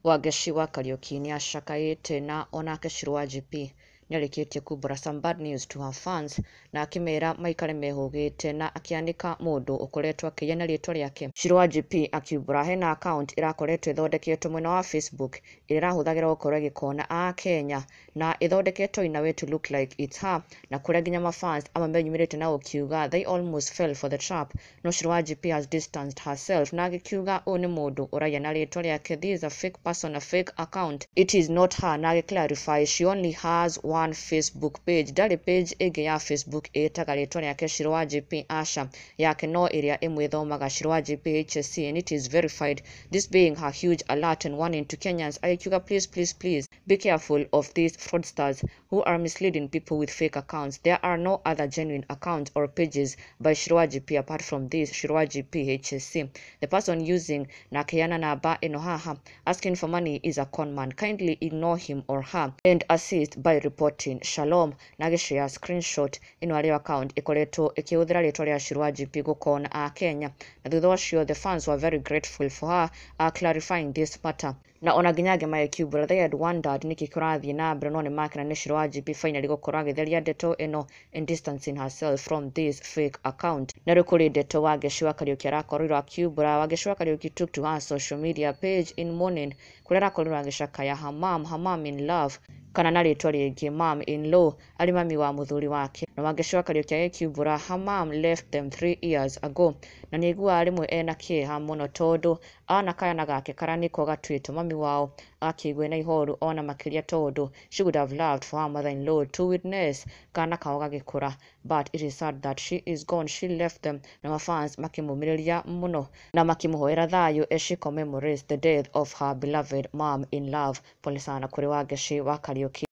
Wangeci wa Kariuki nĩacakaĩte na onake Shirũ wa GP nĩarĩkĩtie kumbũra some bad news to her fans na akĩmera maikare mehũgĩte na akĩanĩka mũndũ ũkoretwo akĩiya na rĩtwa rĩake. Shirũ wa GP akiumbũra hena account ĩrakoretwo ĩthondeketwo mwena wa Facebook ĩrĩa ĩrahũthagĩra gũkorwo ĩgĩkona a Kenya na ĩthondeketwo in a way to look like it's her, na kũrĩa nginya mafans amwe meyumĩrĩte na gũkiuga they almost fell for the trap, no Shirũ wa GP has distanced herself na agĩkiuga ũyũ nĩ mũndũ ũraiya na rĩtwa rĩake, this is a fake person, a fake account, it is not her, na agĩ clarify she only has one Facebook page, ndarĩ page ĩngĩ ya Facebook ĩtaga rĩtwa rĩake Shirũ wa GP, aca yake no ĩrĩa ĩmwe ĩthomaga Shirũ wa GP HSC and it is verified, this being her huge alert and warning to Kenyans. Agĩkiuga please, please, please be careful of these fraudsters who are misleading people with fake accounts. There are no other genuine accounts or pages by Shirũ wa GP apart from this Shirũ wa GP HSC. The person using na akĩheana namba ĩno haha asking for money is a con man. Kindly ignore him or her and assist by reporting. Shalom. Na agĩshare screenshot ĩno arĩyo account ĩkoretwo ĩkĩhũthĩra rĩtwa rĩa Shirũ wa GP gũkona a Kenya, na thutha ũcio the fans were very grateful for her clarifying this matter, na ona nginya angĩ magĩkiumbũra they had wondered nĩkĩ kĩrathiĩ na mbere, no nĩmakena nĩ Shirũ wa GP finally gũkorwo agĩtheria ndeto ĩno and distancing herself from this fake account. Na rĩu kũrĩ ndeto Wangeci wa Kariuki arakorirwo akiumbũra. Wangeci wa Kariuki took to her social media page in morning kũrĩa arakorirwo agĩcakaya her mom in love, kana na rĩtwa rĩngĩ mom in law, arĩ mami wa mũthuri wake. Na Wangeci wa Kariuki agĩkiumbũra her mom left them 3 years ago, na nĩaiguaga rĩmwe ena kĩeha mũno tondũ ana kana gake karĩa nĩko gatuĩtwo mami wao, akĩigua na ihoru ona makĩria tondũ she would have loved for her mother-in-law to witness kana kao gagĩkũra, but it is sad that she is gone, she left them. Na mafans makĩmũmĩrĩria mũno na makĩmũhoera thayũ as she commemorates the death of her beloved mom in love. Pole sana kũrĩ Wangeci wa Kariuki.